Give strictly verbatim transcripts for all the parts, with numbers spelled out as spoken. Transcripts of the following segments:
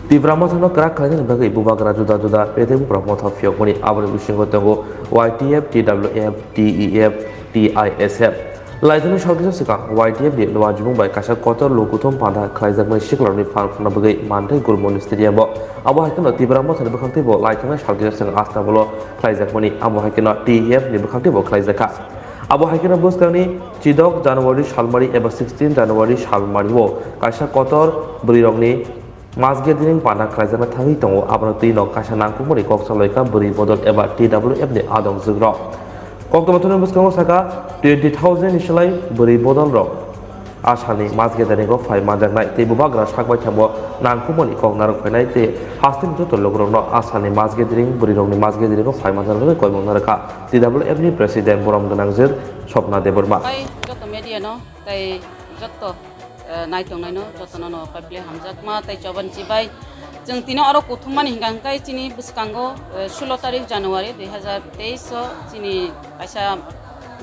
Tipra Mothano kwrak khlainani bagwi bubagra juda juda bede bubagra motha phiyokmani, aboni bisingo tongo Y T F, T W F, T E F, T I S F. Laithani salkisa swkang Y T F ni nuajibung bai kaisa kotor lukuthum panda khlaijakmani siklarokni phan phunukna bagwi Mandai Gurmoni Stadium o. Abo hai kheno Tipra Mothani bwkhak teibo laithani salkisa swkang Astabolo khlaijakmani, abo hai kheno T E F ni bwkhak teibo khlaijakha. Abo hai kheno bwskangni chidok January salmari eba sixteen January salmari o kaisa kotor bwrwirokni mass gathering panda khlaijakna thangwi tongo, abono twi no kaisa nangkukmani kok sa loikha bwrwi bodol eba T W F ni adong jwkrok. Koktwma thani bwskango saka twenty thousand ni slai bwrwi bodol rok asani mass gathering o phai manjaknai tei bubagra sak baithang bo nangkukmani kok narwk phainai tei hasteni joto lukurokno asani mass gathering bwrwirokni mass gathering o phai manjaknai koimung narwkha T W F ni president borom gwnangjwk Swapna Debbarma. Hai joto media no tei joto eh, nai tongnaino jotono no kaiple hamjakma tei choban chibai. Chwng tini oro kuthumani hingka hingkai chini bwskango, eh, sulo tarik January dui hazar teis o chini kaisa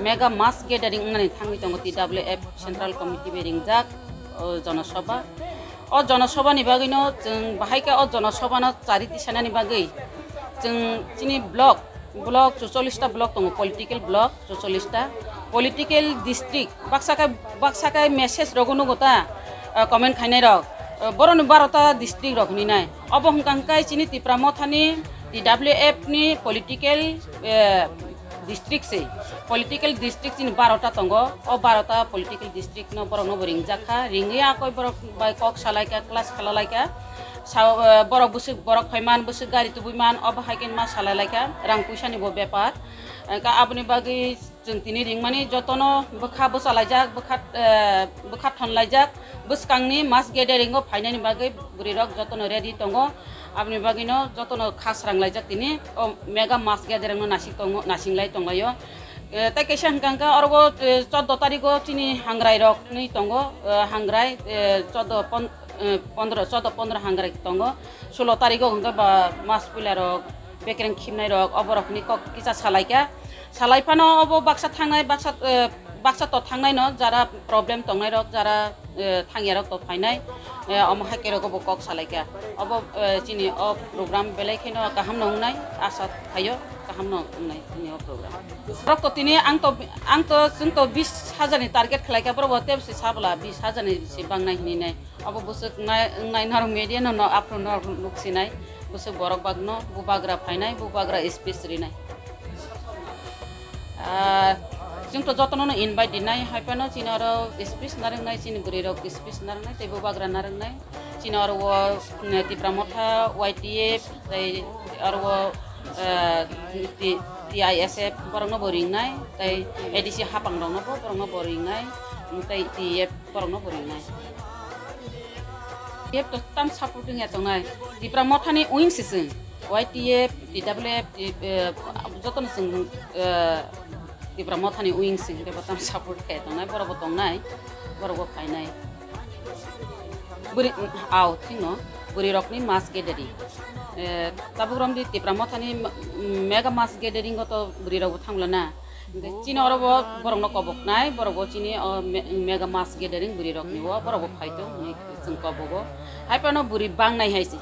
mega mass gathering wngnani thangwi tongo T W F Central Committee bai ringjak, o jonosoba. O jonosobani bagwino chwng bahai khe o jonosobano chari tisanani bagwi chwng chini block Block chuchollish ta block tongo, political block chuchollish ta, political district baksa khe, baksa khe message rogo nugo ta, ah, comment khainai rok, ah, boroni baro ta district rok hinwi nai. Obo hwnkha hwnkhe chini Tipra Mothani T W F ni political, eh, district se, political district chini baro ta tongo, o baro ta political district no borok no bo ringjak kha, ringwi akoi borok bai kok salai kha, class khala lai kha. Sao, eh, borok bwswk borok phaiman, bwswk gari tubui man, obo hai khe ma salai lai kha, rang puisa ni bo bepar. Eh, ka aboni bagwi chwng tini ringmani jotono bwkha bwchalaijak, bwkha, eh, bwkha thonlaijak, bwskangni mass gathering o phainani bagwi bwrwi rok jotono ready tongo. Aboni bagwino jotono kha srang laijak tini o mega mass gathering no nasing tongo, nasing lai tonglaio. Eh, tei kaisa hwnkha hwnkha oro o, eh, chordo tarikgo chini hangrai rok nwi tongo, eh, hangrai, eh, chordo pon-, eh, pondro, chordo pondro hangrai tongo. Sulo tarikgo hwnkha ba mas puila rok, bekereng khimnai rok, obo rok hwnwi kok kisa salai kha. Salai phano obo baksa thangnai, baksa, eh, baksa to thangnai no, jara problem tongnai rok, jara eh, thangya rok to phainai, eh, omo hai khe rok bo kok salai kha. Obo, eh, chini o program belai kheno kaham no wngnai, asa thaio kaham no wngnai chini o program. Rok to tini ang to, ang to, chwng to bis hajar ni target khlai kha, borok bo tebsi sabla bis hajar ni si bangnai hinwi nai. Obo bwswk nai, wngnai norok media no, no, aphuru norok nuk sinai. Bwswk borok bagno, bubagra phainai, bubagra speech rinai. Ah, chwng to jotono no invite rinai, hai phano chini oro speech narwknai, chini bwrwi rok speech narwknai, tei bubagra narwknai. Chini oro o, mm, Tipra Motha, Y T F, tei oro o, ah, T-, T I S F borokno bo ringnai, tei A D C hapang rokno bo, borokno bo ringnai, tei T F borokno bo ringnai. T F to tam supporting ya tongnai. Tipra Mothani wing si chwng. Y T F, T W F, eh, jotono chwng, eh, Tipra Mothani wing si hwnkhe bo tam support khe tongnai. Borok bo tongnai. Borok bo phainai. Bwrwi, au, thikno. Bwrwi rokni mass gathering. Eh, tabuk romdi Tipra Mothani ma-, mega mass gathering o to bwrwi rok bo thangla na. Hingke chini oro bo borokno koboknai, borok bo chini o me-, mega mass gathering bwrwi rokni o, borok bo phai tong hinwi chwng kobogo. Hai phano bwrwi bangnai hai se.